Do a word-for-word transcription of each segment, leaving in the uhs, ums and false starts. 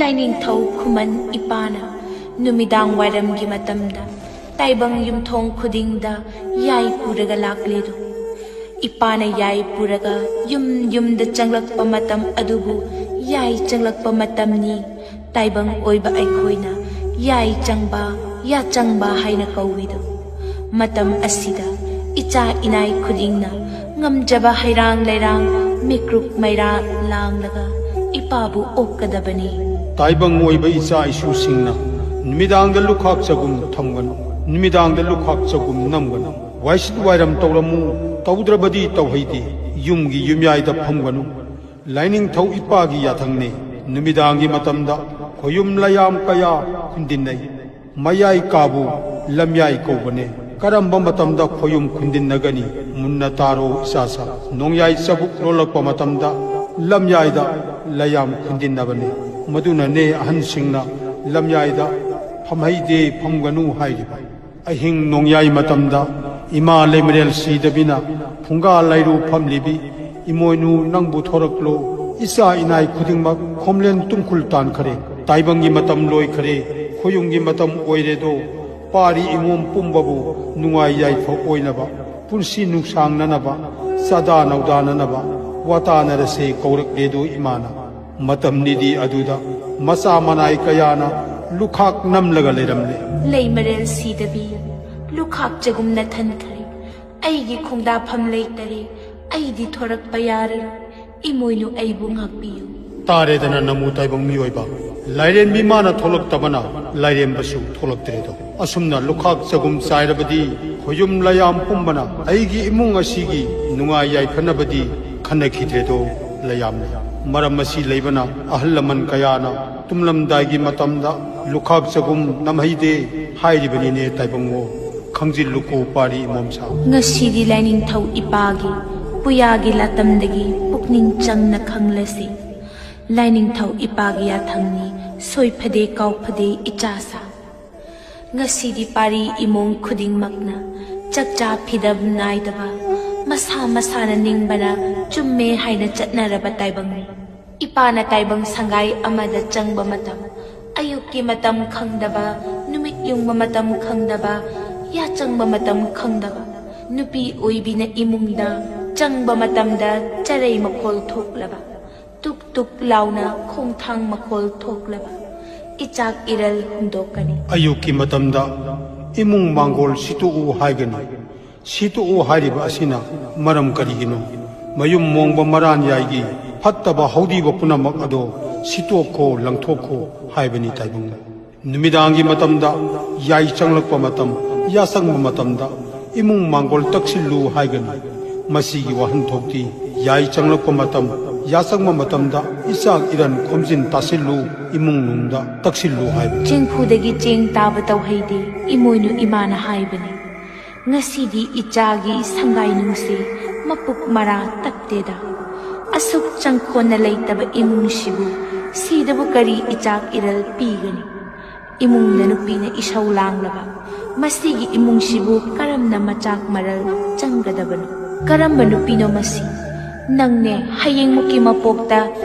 ꯂꯥꯏꯅꯤꯡꯊꯧ ꯈꯨꯃꯟ ꯏꯄꯥꯅ ꯅꯨꯃꯤꯗꯥꯡ ꯋꯥꯏꯔꯝꯒꯤ ꯃꯇꯝꯗ ꯇꯥꯏꯕꯪ ꯌꯨꯝꯊꯣꯡ ꯈꯨꯗꯤꯡꯗ ꯌꯥꯏ ꯄꯨꯔꯒ ꯂꯥꯛꯂꯦꯗꯣ꯫ ꯏꯄꯥꯅ ꯌꯥꯏ ꯄꯨꯔꯒ ꯌꯨꯝ ꯌꯨꯝꯗ ꯆꯪꯂꯛꯄ ꯃꯇꯝ ꯑꯗꯨꯕꯨ ꯌꯥꯏ ꯆꯪꯂꯛꯄ ꯃꯇꯝꯅꯤ꯫ ꯇꯥꯏꯕꯪ ꯑꯣꯏꯕ ꯑꯩꯈꯣꯏꯅ ꯌꯥꯏ ꯆꯪꯕ, ꯌꯥ ꯆꯪꯕ ꯍꯥꯏꯅ ꯀꯧꯏꯗꯣ꯫ ꯃꯇꯝ ꯑꯁꯤꯗ ꯏꯆꯥ ꯏꯅꯥꯏ ꯈꯨꯗꯤꯡꯅ ꯉꯝꯖꯕ ꯍꯩꯔꯥꯡ ꯂꯩꯔꯥꯡ, ꯃꯤꯀ꯭ꯔꯨꯛ ꯃꯩꯔꯥ ꯂꯥꯡꯂꯒ ꯏꯄꯥꯕꯨ ꯑꯣꯛꯀꯗꯕꯅꯤ꯫ ꯇꯥꯏꯕꯪ ꯑꯣꯏꯕ ꯏꯆꯥ ꯏꯁꯨꯁꯤꯡꯅ ꯅꯨꯃꯤꯗꯥꯡꯗ ꯂꯨꯈꯥꯛ ꯆꯒꯨꯝ ꯊꯝꯒꯅꯨ, ꯅꯨꯃꯤꯗꯥꯡꯗ ꯂꯨꯈꯥꯛ ꯆꯒꯨꯝ ꯅꯝꯒꯅꯨ꯫ ꯋꯥꯏꯁꯤꯠ ꯋꯥꯏꯔꯝ ꯇꯧꯔꯝꯃꯨ, ꯇꯧꯗ꯭ꯔꯕꯗꯤ ꯇꯧꯍꯩꯗꯦ꯫ ꯌꯨꯝꯒꯤ ꯌꯨꯝꯌꯥꯏꯗ ꯐꯝꯒꯅꯨ꯫ ꯂꯥꯏꯅꯤꯡꯊꯧ ꯏꯄꯥꯒꯤ ꯌꯥꯊꯪꯅꯤ꯫ ꯅꯨꯃꯤꯗꯥꯡꯒꯤ ꯃꯇꯝꯗ ꯈꯣꯌꯨꯝ ꯂꯥꯏꯌꯥꯝ ꯀꯌꯥ ꯈꯨꯟꯗꯤꯟꯅꯩ꯫ ꯃꯌꯥꯏ ꯀꯥꯕꯨ ꯂꯝꯌꯥꯏ ꯀꯧꯕꯅꯦ꯫ ꯀꯔꯝꯕ ꯃꯇꯝꯗ ꯈꯣꯌꯨꯝ ꯈꯨꯟꯗꯤꯟꯅꯒꯅꯤ? ꯃꯨꯟꯅ ꯇꯥꯔꯣ ꯏꯆꯥꯁꯥ꯫ ꯅꯣꯡꯌꯥꯏ ꯆꯕꯨꯛ ꯂꯣꯜꯂꯛꯄ ꯃꯇꯝꯗ ꯂꯝꯌꯥꯏꯗ ꯂꯥꯏꯌꯥꯝ ꯈꯨꯟꯗꯤꯟꯅꯕꯅꯦ꯫ ꯃꯗꯨꯅꯅꯦ ꯑꯍꯟꯁꯤꯡꯅ ꯂꯝꯌꯥꯏꯗ ꯐꯝꯍꯩꯗꯦ, ꯐꯝꯒꯅꯨ ꯍꯥꯏꯔꯤꯕ꯫ ꯑꯍꯤꯡ ꯅꯣꯡꯌꯥꯏ ꯃꯇꯝꯗ ꯏꯃꯥ ꯂꯩꯃꯔꯦꯜ ꯁꯤꯗꯕꯤꯅ ꯐꯨꯡꯒꯥ ꯂꯥꯏꯔꯨ ꯐꯝꯂꯤꯕꯤ, "ꯏꯃꯣꯏꯅꯨ ꯅꯪꯕꯨ ꯊꯣꯔꯛꯂꯣ, ꯏꯆꯥ ꯏꯅꯥꯏ ꯈꯨꯗꯤꯡꯃꯛ ꯈꯣꯝꯂꯦꯟ ꯇꯨꯝꯈꯨꯜ ꯇꯥꯟꯈꯔꯦ, ꯇꯥꯏꯕꯪꯒꯤ ꯃꯇꯝ ꯂꯣꯏꯈꯔꯦ, ꯈꯣꯌꯨꯝꯒꯤ ꯃꯇꯝ ꯑꯣꯏꯔꯦꯗꯣ, ꯄꯥꯔꯤ ꯏꯃꯣꯝ ꯄꯨꯝꯕꯕꯨ ꯅꯨꯡꯉꯥꯏ ꯌꯥꯏꯐ ꯑꯣꯏꯅꯕ, ꯄꯨꯟꯁꯤ ꯅꯨꯡꯁꯥꯡꯅꯅꯕ, ꯆꯥꯗꯥ ꯅꯧꯗꯥꯅꯅꯕ ꯋꯥꯇꯥꯅꯔꯁꯦ" ꯀꯧꯔꯛꯂꯦꯗꯣ ꯏꯃꯥꯅ꯫ ꯃꯇꯝꯅꯤꯗꯤ ꯑꯗꯨꯗ ꯃꯆꯥ ꯃꯅꯥꯏ ꯀꯌꯥꯅ ꯂꯨꯈꯥꯛ ꯅꯝꯂꯒ ꯂꯩꯔꯝꯂꯦ꯫ ꯂꯩꯃꯔꯦꯜ ꯁꯤꯗꯕꯤ, ꯂꯨꯈꯥꯛ ꯆꯒꯨꯝꯅ ꯊꯟꯈ꯭ꯔꯦ꯫ ꯑꯩꯒꯤ ꯈꯣꯡꯗꯥꯐꯝ ꯂꯩꯇꯔꯦ꯫ ꯑꯩꯗꯤ ꯊꯣꯔꯛꯄ ꯌꯥꯔꯔꯣꯏ꯫ ꯏꯃꯣꯏꯅꯨ ꯑꯩꯕꯨ ꯉꯥꯛꯄꯤꯌꯨ꯫ ꯇꯥꯔꯦꯗꯅ ꯅꯃꯨ ꯇꯥꯏꯕꯪ ꯃꯤꯑꯣꯏꯕ, ꯂꯥꯏꯔꯦꯝꯕꯤ ꯃꯥꯅ ꯊꯣꯛꯂꯛꯇꯕꯅ ꯂꯥꯏꯔꯦꯝꯕꯁꯨ ꯊꯣꯛꯂꯛꯇ꯭ꯔꯦꯗꯣ꯫ ꯑꯁꯨꯝꯅ ꯂꯨꯈꯥꯛ ꯆꯒꯨꯝ ꯆꯥꯏꯔꯕꯗꯤ ꯈꯣꯌꯨꯝ ꯂꯥꯏꯌꯥꯝ ꯄꯨꯝꯕꯅ ꯑꯩꯒꯤ ꯏꯃꯨꯡ ꯑꯁꯤꯒꯤ ꯅꯨꯡꯉꯥꯏ ꯌꯥꯏꯐꯅꯕꯗꯤ ꯈꯟꯅꯈꯤꯗ꯭ꯔꯦꯗꯣ ꯂꯥꯏꯌꯥꯝꯅ꯫ ꯃꯔꯝ ꯑꯁꯤ ꯂꯩꯕꯅ ꯑꯍꯜ ꯂꯃꯟ ꯀꯌꯥꯅ ꯇꯨꯝꯂꯝꯗꯥꯏꯒꯤ ꯃꯇꯝꯗ ꯂꯨꯈꯥꯛ ꯆꯒꯨꯝ ꯅꯝꯍꯩꯗꯦ ꯍꯥꯏꯔꯤꯕꯅꯤꯅꯦ ꯇꯥꯏꯕꯪꯉꯣ꯫ ꯈꯪꯖꯤꯜꯂꯨꯀꯣ ꯄꯥꯔꯤ ꯏꯃꯣꯝꯁꯥ꯫ ꯉꯁꯤꯗꯤ ꯂꯥꯏꯅꯤꯡꯊꯧ ꯏꯄꯥꯒꯤ ꯄꯨꯌꯥꯒꯤ ꯂꯥꯇꯝꯗꯒꯤ ꯄꯨꯛꯅꯤꯡ ꯆꯪꯅ ꯈꯪꯂꯁꯤ꯫ ꯂꯥꯏꯅꯤꯡꯊꯧ ꯏꯄꯥꯒꯤ ꯌꯥꯊꯪꯅꯤ, ꯁꯣꯏꯐꯗꯦ ꯀꯥꯎꯐꯗꯦ ꯏꯆꯥꯁꯥ꯫ ꯉꯁꯤꯗꯤ ꯄꯥꯔꯤ ꯏꯃꯨꯡ ꯈꯨꯗꯤꯡꯃꯛꯅ ꯆꯥꯛꯆꯥ ꯐꯤꯗꯝ ꯅꯥꯏꯗꯕ, ꯃꯁꯥ ꯃꯁꯥꯅ ꯅꯤꯡꯕꯅ ꯆꯨꯝꯃꯦ ꯍꯥꯏꯅ ꯆꯠꯅꯔꯕ ꯇꯥꯏꯕꯪꯅꯤ꯫ ꯏꯄꯥꯅ ꯇꯥꯏꯕꯪ ꯁꯪꯒꯥꯏ ꯑꯃꯗ ꯆꯪꯕ ꯃꯇꯝ, ꯑꯌꯨꯛꯀꯤ ꯃꯇꯝ ꯈꯪꯗꯕ, ꯅꯨꯃꯤꯠ ꯌꯨꯡꯕ ꯃꯇꯝ ꯈꯪꯗꯕ, ꯌꯥꯆꯪꯕ ꯃꯇꯝ ꯈꯪꯗꯕ, ꯅꯨꯄꯤ ꯑꯣꯏꯕꯤꯅ ꯏꯃꯨꯡꯗ ꯆꯪꯕ ꯃꯇꯝꯗ ꯆꯔꯩ ꯃꯈꯣꯜ ꯊꯣꯛꯂꯕ, ꯇꯨꯛ ꯇꯨꯛ ꯂꯥꯎꯅ ꯈꯣꯡꯊꯥꯡ ꯃꯈꯣꯜ ꯊꯣꯛꯂꯕ, ꯏꯆꯥꯛ ꯏꯔꯜ ꯍꯨꯟꯗꯣꯛꯀꯅꯤ꯫ ꯑꯌꯨꯛꯀꯤ ꯃꯇꯝꯗ ꯏꯃꯨꯡ ꯃꯥꯡꯒꯣꯜ ꯁꯤꯠꯇꯣꯛꯎ ꯍꯥꯏꯒꯅꯤ꯫ ꯁꯤꯠꯇꯣꯛꯎ ꯍꯥꯏꯔꯤꯕ ꯑꯁꯤꯅ ꯃꯔꯝ ꯀꯔꯤꯒꯤꯅꯣ? ꯃꯌꯨꯝ ꯃꯣꯡꯕ ꯃꯔꯥꯟ ꯌꯥꯏꯒꯤ ꯐꯠꯇꯕ ꯍꯧꯗꯤꯕ ꯄꯨꯝꯅꯃꯛ ꯑꯗꯣ ꯁꯤꯠꯇꯣꯛꯈꯣ, ꯂꯪꯊꯣꯛꯈꯣ ꯍꯥꯏꯕꯅꯤ ꯇꯥꯏꯕꯪꯅ꯫ ꯅꯨꯃꯤꯗꯥꯡꯒꯤ ꯃꯇꯝꯗ ꯌꯥꯏ ꯆꯪꯂꯛꯄ ꯃꯇꯝ, ꯌꯥꯆꯪꯕ ꯃꯇꯝꯗ ꯏꯃꯨꯡ ꯃꯥꯡꯒꯣꯜ ꯇꯛꯁꯤꯜꯂꯨ ꯍꯥꯏꯒꯅꯤ꯫ ꯃꯁꯤꯒꯤ ꯋꯥꯍꯟꯊꯣꯛꯇꯤ ꯌꯥꯏ ꯆꯪꯂꯛꯄ ꯃꯇꯝ, ꯌꯥꯆꯪꯕ ꯃꯇꯝꯗ ꯏꯆꯥꯛ ꯏꯔꯟ ꯈꯣꯝꯖꯤꯟ ꯇꯥꯁꯤꯜꯂꯨ, ꯏꯃꯨꯡ ꯅꯨꯡꯗ ꯇꯛꯁꯤꯜꯂꯨ ꯍꯥꯏꯕꯅꯤ꯫ ꯆꯦꯡꯐꯨꯗꯒꯤ ꯆꯦꯡ ꯇꯥꯕ ꯇꯧꯍꯩꯗꯦ, ꯏꯃꯣꯏꯅꯨ ꯏꯃꯥꯅ ꯍꯥꯏꯕꯅꯤ꯫ ꯉꯁꯤꯗꯤ ꯏꯆꯥꯒꯤ ꯁꯪꯒꯥꯏ ꯅꯨꯡꯁꯦ ꯃꯄꯨꯛ ꯃꯔꯥ ꯇꯠꯇꯦꯗ꯫ ꯑꯁꯨꯛ ꯆꯪꯈꯣꯟꯅ ꯂꯩꯇꯕ ꯏꯃꯨꯡꯁꯤꯕꯨ ꯁꯤꯗꯕꯨ ꯀꯔꯤ ꯏꯆꯥꯛ ꯏꯔꯜ ꯄꯤꯒꯅꯤ? ꯏꯃꯨꯡꯗ ꯅꯨꯄꯤꯅ ꯏꯁꯧ ꯂꯥꯡꯂꯕ ꯃꯁꯤꯒꯤ ꯏꯃꯨꯡꯁꯤꯕꯨ ꯀꯔꯝꯅ ꯃꯆꯥꯛ ꯃꯔꯜ ꯆꯪꯒꯗꯕꯅꯣ? ꯀꯔꯝꯕ ꯅꯨꯄꯤꯅꯣ ꯃꯁꯤ? ꯅꯪꯅꯦ, ꯍꯌꯦꯡꯃꯨꯛꯀꯤ ꯃꯄꯣꯛꯇ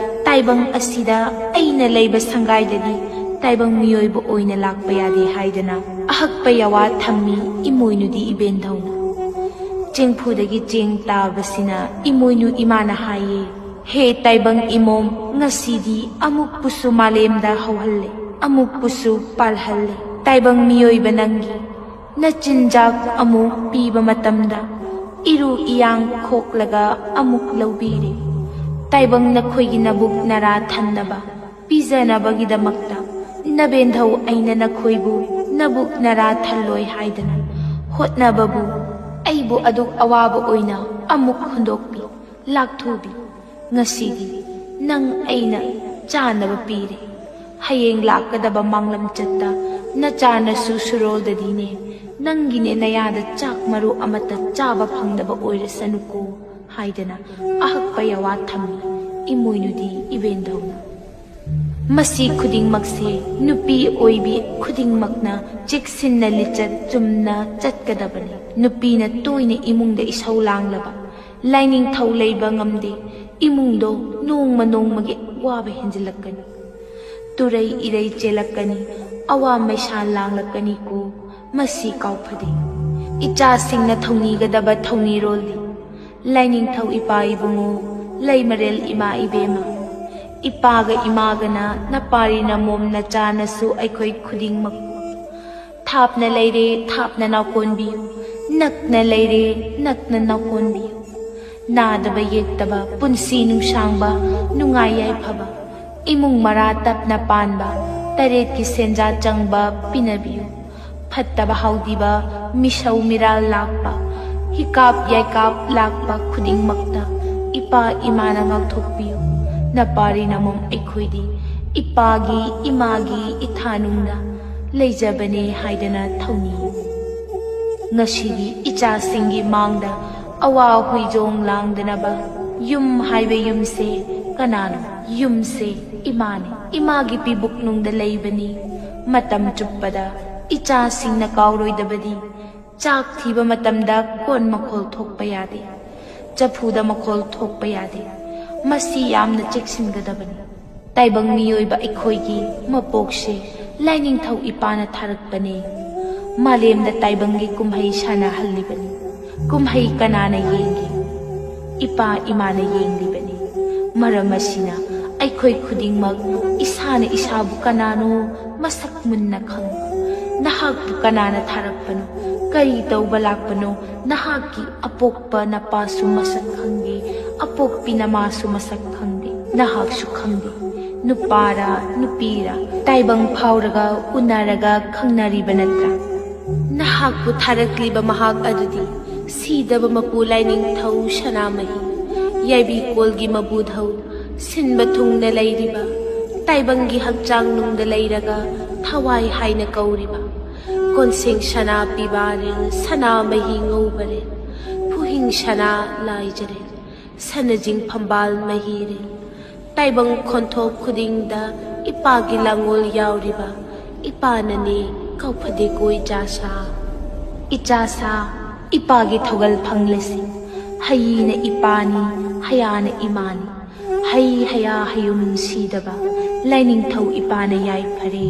ꯇꯥꯏꯕꯪ ꯑꯁꯤꯗ ꯑꯩꯅ ꯂꯩꯕ ꯁꯪꯒꯥꯏꯗꯗꯤ ꯇꯥꯏꯕꯪ ꯃꯤꯑꯣꯏꯕ ꯑꯣꯏꯅ ꯂꯥꯛꯄ ꯌꯥꯗꯦ ꯍꯥꯏꯗꯅ ꯑꯍꯛꯄ ꯌꯥꯋꯥ ꯊꯝꯃꯤ ꯏꯃꯣꯏꯅꯨꯗꯤ ꯏꯕꯦꯟꯙꯧꯅ꯫ ꯆꯦꯡꯐꯨꯗꯒꯤ ꯆꯦꯡ ꯇꯥꯕꯁꯤꯅ ꯏꯃꯣꯏꯅꯨ ꯏꯃꯥꯅ ꯍꯥꯏꯌꯦ, ꯍꯦ ꯇꯥꯏꯕꯪ ꯏꯃꯣꯝ, ꯉꯁꯤꯗꯤ ꯑꯃꯨꯛꯄꯨꯁꯨ ꯃꯥꯂꯦꯝꯗ ꯍꯧꯍꯜꯂꯦ, ꯑꯃꯨꯛꯄꯨꯁꯨ ꯄꯥꯜꯍꯜꯂꯦ꯫ ꯇꯥꯏꯕꯪ ꯃꯤꯑꯣꯏꯕ ꯅꯪꯒꯤ ꯅꯆꯤꯟꯖꯥꯛ ꯑꯃꯨꯛ ꯄꯤꯕ ꯃꯇꯝꯗ ꯏꯔꯨ ꯏꯌꯥꯡ ꯈꯣꯛꯂꯒ ꯑꯃꯨꯛ ꯂꯧꯕꯤꯔꯦ꯫ ꯇꯥꯏꯕꯪ ꯅꯈꯣꯏꯒꯤ ꯅꯕꯨꯛ ꯅꯔꯥ ꯊꯟꯅꯕ ꯄꯤꯖꯅꯕꯒꯤꯗꯃꯛꯇ ꯅꯕꯦꯟꯙꯧ ꯑꯩꯅ ꯅꯈꯣꯏꯕꯨ ꯅꯕꯨꯛ ꯅꯔꯥ ꯊꯜꯂꯣꯏ ꯍꯥꯏꯗꯅ ꯍꯣꯠꯅꯕꯕꯨ ꯑꯩꯕꯨ ꯑꯗꯨꯛ ꯑꯋꯥꯕ ꯑꯣꯏꯅ ꯑꯃꯨꯛ ꯍꯨꯟꯗꯣꯛꯄꯤ, ꯂꯥꯛꯊꯨꯕꯤ꯫ ꯉꯁꯤꯗꯤ ꯅꯪ ꯑꯩꯅ ꯆꯥꯅꯕ ꯄꯤꯔꯦ꯫ ꯍꯌꯦꯡ ꯂꯥꯛꯀꯗꯕ ꯃꯥꯡꯂꯝꯆꯠꯇ ꯅꯆꯥꯅꯁꯨ ꯁꯨꯔꯣꯜꯗꯗꯤꯅꯦ, ꯅꯪꯒꯤꯅꯦ ꯅꯌꯥꯗ ꯆꯥꯛ ꯃꯔꯨ ꯑꯃꯠꯇ ꯆꯥꯕ ꯐꯪꯗꯕ ꯑꯣꯏꯔꯁꯅꯨꯀꯣ ꯍꯥꯏꯗꯅ ꯑꯍꯛꯄ ꯌꯥꯋꯥ ꯊꯝꯃꯤ ꯏꯃꯣꯏꯅꯨꯗꯤ ꯏꯕꯦꯟꯙꯧꯅ꯫ ꯃꯁꯤ ꯈꯨꯗꯤꯡꯃꯛꯁꯦ ꯅꯨꯄꯤ ꯑꯣꯏꯕꯤ ꯈꯨꯗꯤꯡꯃꯛꯅ ꯆꯦꯛꯁꯤꯟꯅ ꯂꯤꯆꯠ ꯆꯨꯝꯅ ꯆꯠꯀꯗꯕꯅꯤ꯫ ꯅꯨꯄꯤꯅ ꯇꯣꯏꯅ ꯏꯃꯨꯡꯗ ꯏꯁꯧ ꯂꯥꯡꯂꯕ, ꯂꯥꯏꯅꯤꯡꯊꯧ ꯂꯩꯕ ꯉꯝꯗꯦ, ꯏꯃꯨꯡꯗꯣ ꯅꯣꯡꯃ ꯅꯣꯡꯃꯒꯤ ꯋꯥꯕ ꯍꯦꯟꯖꯤꯜꯂꯛꯀꯅꯤ꯫ ꯇꯨꯔꯩ ꯏꯔꯩ ꯆꯦꯜꯂꯛꯀꯅꯤ, ꯑꯋꯥ ꯃꯩꯁꯥ ꯂꯥꯡꯂꯛꯀꯅꯤꯀꯣ꯫ ꯃꯁꯤ ꯀꯥꯎꯐꯗꯦ꯫ ꯏꯆꯥꯁꯤꯡꯅ ꯊꯧꯅꯤꯒꯗꯕ ꯊꯧꯅꯤꯔꯣꯜꯗꯤ, ꯂꯥꯏꯅꯤꯡꯊꯧ ꯏꯄꯥ ꯏꯕꯨꯡꯉꯣ, ꯂꯩꯃꯔꯦꯜ ꯏꯃꯥ ꯏꯕꯦꯝꯃ, ꯏꯄꯥꯒ ꯏꯃꯥꯒꯅ, ꯅꯄꯥꯔꯤ ꯅꯃꯣꯝ ꯅꯆꯥꯅꯁꯨ ꯑꯩꯈꯣꯏ ꯈꯨꯗꯤꯡꯃꯛ ꯊꯥꯞꯅ ꯂꯩꯔꯦ, ꯊꯥꯞꯅ ꯅꯥꯎꯀꯣꯟꯕꯤꯌꯨ, ꯅꯛꯅ ꯂꯩꯔꯦ, ꯅꯛꯅ ꯅꯥꯎꯀꯣꯟꯕꯤꯌꯨ꯫ ꯅꯥꯗꯕ ꯌꯦꯛꯇꯕ, ꯄꯨꯟꯁꯤ ꯅꯨꯡꯁꯥꯡꯕ, ꯅꯨꯡꯉꯥꯏ ꯌꯥꯏꯐꯕ, ꯏꯃꯨꯡ ꯃꯔꯥ ꯇꯞꯅ ꯄꯥꯟꯕ, ꯇꯔꯦꯠꯀꯤ ꯁꯦꯟꯖꯥ ꯆꯪꯕ ꯄꯤꯅꯕꯤꯌꯨ꯫ ꯐꯠꯇꯕ ꯍꯥꯎꯗꯤꯕ, ꯃꯤꯁꯧ ꯃꯤꯔꯥꯜ ꯂꯥꯛꯄ, ꯍꯤꯀꯥꯞ ꯌꯥꯏꯀꯥꯞ ꯂꯥꯛꯄ ꯈꯨꯗꯤꯡꯃꯛꯇ ꯏꯄꯥ ꯏꯃꯥꯅ ꯉꯥꯛꯊꯣꯛꯄꯤꯌꯨ꯫ ꯅꯄꯥꯔꯤ ꯅꯃꯣꯝ ꯑꯩꯈꯣꯏꯗꯤ ꯏꯄꯥꯒꯤ ꯏꯃꯥꯒꯤ ꯏꯊꯥꯅꯨꯡꯗ ꯂꯩꯖꯕꯅꯦ ꯍꯥꯏꯗꯅ ꯊꯧꯅꯤ꯫ ꯉꯁꯤꯗꯤ ꯏꯆꯥꯁꯤꯡꯒꯤ ꯃꯥꯡꯗ ꯑꯋꯥ ꯍꯨꯏꯖꯣꯡ ꯂꯥꯡꯗꯅꯕ ꯌꯨꯝ ꯍꯥꯏꯕ ꯌꯨꯝꯁꯦ ꯀꯅꯥꯅꯣ? ꯌꯨꯝꯁꯦ ꯏꯃꯥꯅꯤ꯫ ꯏꯃꯥꯒꯤ ꯄꯤꯕꯨꯛꯅꯨꯡꯗ ꯂꯩꯕꯅꯤ꯫ ꯃꯇꯝ ꯆꯨꯞꯄꯗ ꯏꯆꯥꯁꯤꯡꯅ ꯀꯥꯎꯔꯣꯏꯗꯕꯗꯤ ꯆꯥꯛ ꯊꯤꯕ ꯃꯇꯝꯗ ꯀꯣꯟ ꯃꯈꯣꯜ ꯊꯣꯛꯄ ꯌꯥꯗꯦ, ꯆꯐꯨꯗ ꯃꯈꯣꯜ ꯊꯣꯛꯄ ꯌꯥꯗꯦ꯫ ꯃꯁꯤ ꯌꯥꯝꯅ ꯆꯦꯛꯁꯤꯟꯒꯗꯕꯅꯤ꯫ ꯇꯥꯏꯕꯪ ꯃꯤꯑꯣꯏꯕ ꯑꯩꯈꯣꯏꯒꯤ ꯃꯄꯣꯛꯁꯦ ꯂꯥꯏꯅꯤꯡꯊꯧ ꯏꯄꯥꯅ ꯊꯥꯔꯛꯄꯅꯤ꯫ ꯃꯥꯂꯦꯝꯗ ꯇꯥꯏꯕꯪꯒꯤ ꯀꯨꯝꯍꯩ ꯁꯥꯟꯅꯍꯜꯂꯤꯕꯅꯤ꯫ ꯀꯨꯝꯍꯩ ꯀꯅꯥꯅ ꯌꯦꯡꯒꯦ? ꯏꯄꯥ ꯏꯃꯥꯅ ꯌꯦꯡꯂꯤꯕꯅꯤ꯫ ꯃꯔꯝ ꯑꯁꯤꯅ ꯑꯩꯈꯣꯏ ꯈꯨꯗꯤꯡꯃꯛ ꯏꯁꯥꯅ ꯏꯁꯥꯕꯨ ꯀꯅꯥꯅꯣ ꯃꯁꯛ ꯃꯨꯟꯅ ꯈꯪꯉꯨ꯫ ꯅꯍꯥꯛꯄꯨ ꯀꯅꯥꯅ ꯊꯥꯔꯛꯄꯅꯣ? ꯀꯔꯤ ꯇꯧꯕ ꯂꯥꯛꯄꯅꯣ? ꯅꯍꯥꯛꯀꯤ ꯑꯄꯣꯛꯄ ꯅꯄꯥꯁꯨ ꯃꯁꯛ ꯈꯪꯗꯦ, ꯑꯄꯣꯛꯄꯤ ꯅꯃꯥꯁꯨ ꯃꯁꯛ ꯈꯪꯗꯦ, ꯅꯍꯥꯛꯁꯨ ꯈꯪꯗꯦ꯫ ꯅꯨꯄꯥꯔ ꯅꯨꯄꯤꯔ ꯇꯥꯏꯕꯪ ꯐꯥꯎꯔꯒ ꯎꯅꯔꯒ ꯈꯪꯅꯔꯤꯕ ꯅꯠꯇ꯭ꯔꯥ? ꯅꯍꯥꯛꯄꯨ ꯊꯥꯔꯛꯂꯤꯕ ꯃꯍꯥꯛ ꯑꯗꯨꯗꯤ ꯁꯤꯗꯕ ꯃꯄꯨ ꯂꯥꯏꯅꯤꯡꯊꯧ ꯁꯅꯥꯃꯍꯤ, ꯌꯥꯏꯕꯤꯀꯣꯜꯒꯤ ꯃꯕꯨꯙꯧ, ꯁꯤꯟꯕ ꯊꯨꯡꯅ ꯂꯩꯔꯤꯕ, ꯇꯥꯏꯕꯪꯒꯤ ꯍꯛꯆꯥꯡ ꯅꯨꯡꯗ ꯂꯩꯔꯒ ꯊꯋꯥꯏ ꯍꯥꯏꯅ ꯀꯧꯔꯤꯕ, ꯀꯣꯟꯁꯦꯡ ꯁꯅꯥ ꯄꯤꯕꯥꯔꯦꯜ, ꯁꯅꯥꯃꯍꯤ ꯉꯧꯕꯔꯦꯜ, ꯐꯨꯍꯤꯡ ꯁꯅꯥ ꯂꯥꯏꯖꯔꯦꯜ, ꯁꯅꯖꯤꯡ ꯐꯝꯕꯥꯜ ꯃꯍꯤꯔꯦꯜ, ꯇꯥꯏꯕꯪ ꯈꯣꯟꯊꯣꯛ ꯈꯨꯗꯤꯡꯗ ꯏꯄꯥꯒꯤ ꯂꯥꯡꯑꯣꯜ ꯌꯥꯎꯔꯤꯕ ꯏꯄꯥꯅꯅꯤ ꯀꯧꯐꯗꯦꯀꯣ ꯏꯆꯥꯁꯥ꯫ ꯏꯆꯥꯁꯥ, ꯏꯄꯥꯒꯤ ꯊꯧꯒꯜ ꯐꯪꯂꯁꯤ꯫ ꯍꯌꯤꯅ ꯏꯄꯥꯅꯤ, ꯍꯌꯥꯅ ꯏꯃꯥꯅꯤ꯫ ꯍꯩ ꯍꯌꯥ ꯍꯌꯨꯝ ꯁꯤꯗꯕ ꯂꯥꯏꯅꯤꯡꯊꯧ ꯏꯄꯥꯅ ꯌꯥꯏꯐꯔꯦ꯫